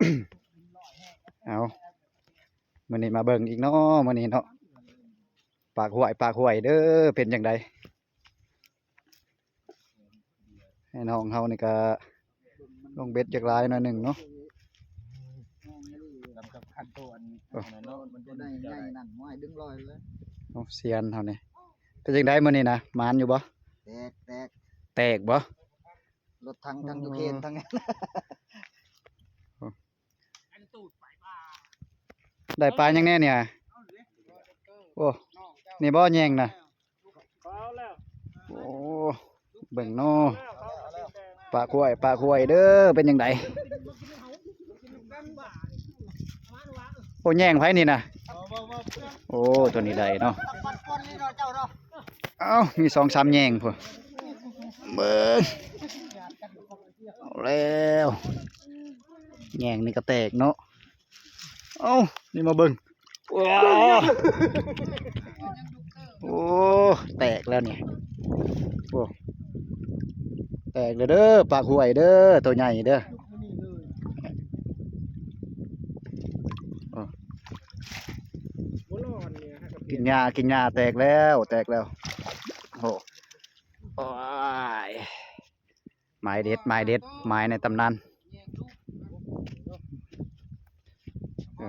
ເອົາ ມື້ນີ້ມາເບິ່ງອີກເນາະ ມື້ນີ້ເນາະ ປາກຫ້ວຍ ປາກຫ້ວຍເດີ້ ເປັນຈັ່ງໃດ? ໃຫ້ນ້ອງເຮົານີ້ກະລົງເບັດຢາກຫຼາຍໜ້ອຍໜຶ່ງເນາະ. ລຳສຳຄັນໂຕອັນ ໂອ້ ອັນນັ້ນເນາະ ມັນເປັນ ໄດ້ໃຫຍ່ນັ້ນ ຫ້ວຍດຶງລອຍເລີຍ. ໂອ້ ຊຽນເຮົານີ້ ເປັນຈັ່ງໃດມື້ນີ້ນະ ໝານຢູ່ບໍ່? ແຕກ ແຕກ ແຕກບໍ່? ລົດຖັງ ທັງ ອໍ ຢູເຄນ ທັງ ໄດ້ປາຫຍັງແດ່ນີ້? ໂອ້ ນີ້ບໍ່ແຍງນະ? ໂອ້ ເບິ່ງເນາະ ປາກຫ້ວຍ ປາກຫ້ວຍເດີ້ ເປັນຈັ່ງໃດ? ໂອ້ ແຍງໃຜນີ້ນະ? ໂອ້ ໂຕນີ້ໄດ້ເນາະ. ເອົ້າ ມີສອງສາມແຍງພຸ້ນ ເບິ່ງ ເອົາແລ້ວ ແຍງນີ້ກະແຕກເນາະ. ເອົ້າ ນີ້ມາເບິ່ງ ໂອ້ ໂອ້ ແຕກແລ້ວນີ້ ໂອ້ ແຕກແລ້ວເດີ້ ປາກຫ້ວຍເດີ້ ໂຕໃຫຍ່ເດີ້. ໂອ້ ກິນຫຍ້າ ກິນຫຍ້າ ແຕກແລ້ວ ແຕກແລ້ວ. ໂອ້ ໂອ້ຍ ໝາຍເດັດ ໝາຍເດັດ ໝາຍໃນຕຳນານ. ເອີ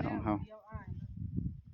ນ້ອງເຮົາ